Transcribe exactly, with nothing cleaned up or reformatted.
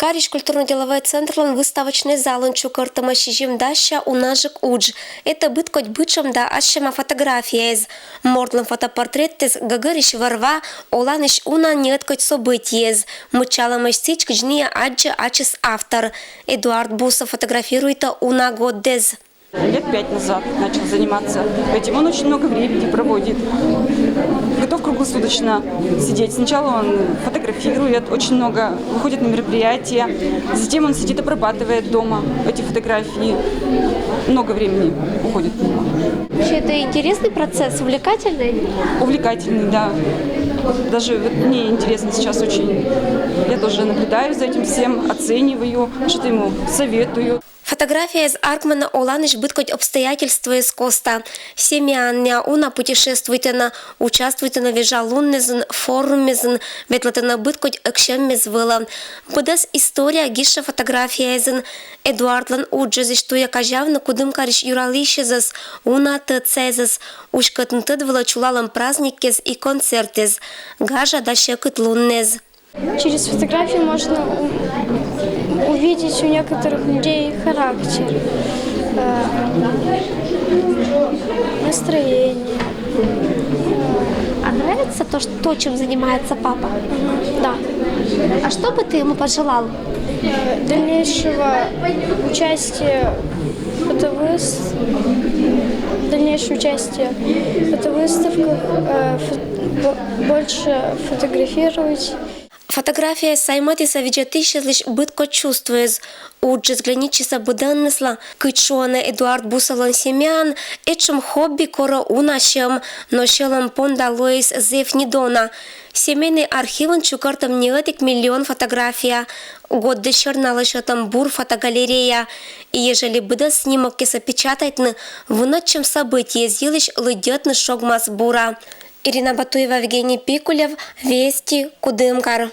Карысь культурно-деловой центрлӧн выставочнӧй залын чукӧртӧма сизим дасся уна жӧ удж. Это быдкодь бытшӧм да ачым фотографияэз. Мортлӧн фотопортреттэз гӧгӧрысь вӧр-ва, оланысь уна неыткодь событиез. Мыччалӧмысь сідз, кыдз нин аддзӧ ачыс автор. Эдуард Бусов фотографируйтӧ уна гӧгӧртӧм. Лет пять назад начал заниматься этим. Он очень много времени проводит. Готов круглосуточно сидеть. Сначала он фотографирует очень много, выходит на мероприятия. Затем он сидит, обрабатывает дома эти фотографии. Много времени уходит на него. Вообще, это интересный процесс, увлекательный? Увлекательный, да. Даже вот мне интересно сейчас очень. Я тоже наблюдаю за этим всем, оцениваю, что-то ему советую. Фотографияэз артмӧны оланысь быдкодь обстоятельствоэз коста. Семьяӧн миян уна путешествуйтӧны, участвуйтӧны вежа луннизын, форуммизын, ветлӧтӧны быдкодь эксьӧммез вылӧ. Быдӧс история гижсьӧ фотографияэзын. Эдуардлӧн уджыс туйӧ казявны Кудымкарысь юралысьӧзӧс, уна тӧдсаясӧс, уськӧдны тӧд вылӧ чулалӧм праздникъяс и концертъяс, гажа да сьӧкыд луннас. Через фотографии можно у- увидеть у некоторых людей характер, э, настроение. А нравится то, что, то, чем занимается папа? Да. А что бы ты ему пожелал? Э, дальнейшего участия в фотовыс- дальнейшего участия в фотовыставках, э, фо- бо- больше фотографировать. Фотографияыс саймӧдісӧ видзӧдысьяслысь быдкодь чувствояс. Уджыс гленитчисӧ быдӧнныслы. Кыдз шуӧны Эдуард Бусовлӧн семьяын, этшӧм хобби корӧ уна сьӧм, но сьӧлӧм понда лоис зэв нин дона. Семейнӧй архивын чукӧртӧм неыдик миллион фотография. Гӧгӧр сёрнитӧм бур фотогалерея. И ежели быдӧс снимокъяссӧ печатайтны, вунӧдчӧм событиеяс йылысь лыддьӧны шогмас бура. Ирина Батуева, Евгений Пикулев, Вести, Кудымкар.